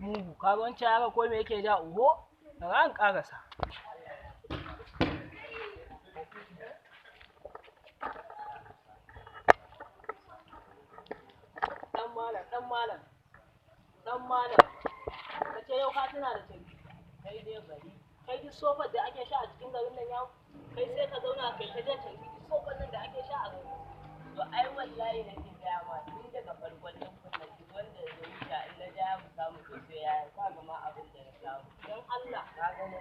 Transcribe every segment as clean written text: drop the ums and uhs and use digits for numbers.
Mugu, ka ga wancan yaro ko me yake ja oho? Daga an karasa. Dan malam, dan malam. Dan malam. Ka ce yau ka tuna da tafi. Kai dai bari. Kai duk sofar da ake sha a cikin garin nan yau, kai sai ka zauna kai ta jan carbi duk sofar nan da ake sha a garin. To ai wallahi nake gaya ma tun daga farkon ɗinkun nan duk wanda ya wuce in na ja mu samu to sai ya ka ga ma abin da na samu. Don Allah. Ka ga na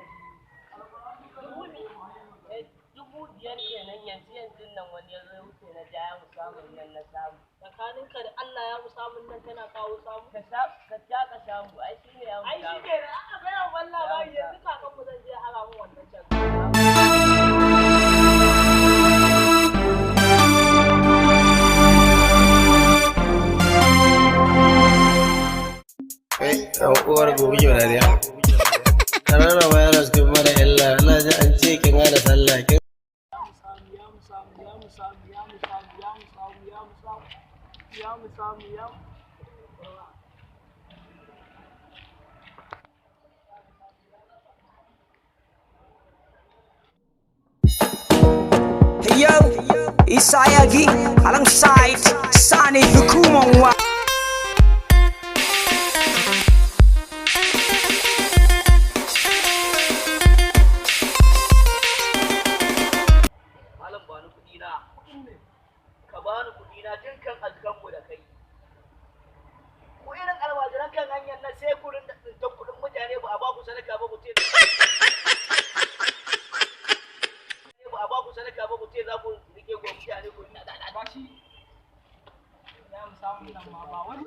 5,000 kenan yanzu yanzu nan wani ya zo ya wuce na ja mu samu nan na samu. Tsakaninka da Allah ya musamun nan tana kawo samu. Ka sha ka sha ka samu ai shine ya mu Ai shi samu. ke nan aka gaya wa labari yanzu kakanmu zan je ara mun wannan can. Kai, ɗan uwar gobe kyau dariya. Corona virus kin mana illa, ina ji an ce kin hana sallah. Kin Ya mu samu, ya mu samu, ya mu samu, ya mu samu, ya mu samu, ya mu samu, ya mu Hey yo, Isayagi alongside Sani Hukuman. Malam bani kuɗi na. Ka bani kuɗi na tun kan azkanmu da kai. Ku irin almajiran kan hanyar nan sai ku rinda tsintan kuɗin mutane ba a ba ku sadaka ba ku ce ba a ba ku sadaka ba ku ce za ku rike ku mutane ku Ba shi. Ya mu samu nan ma ba wani.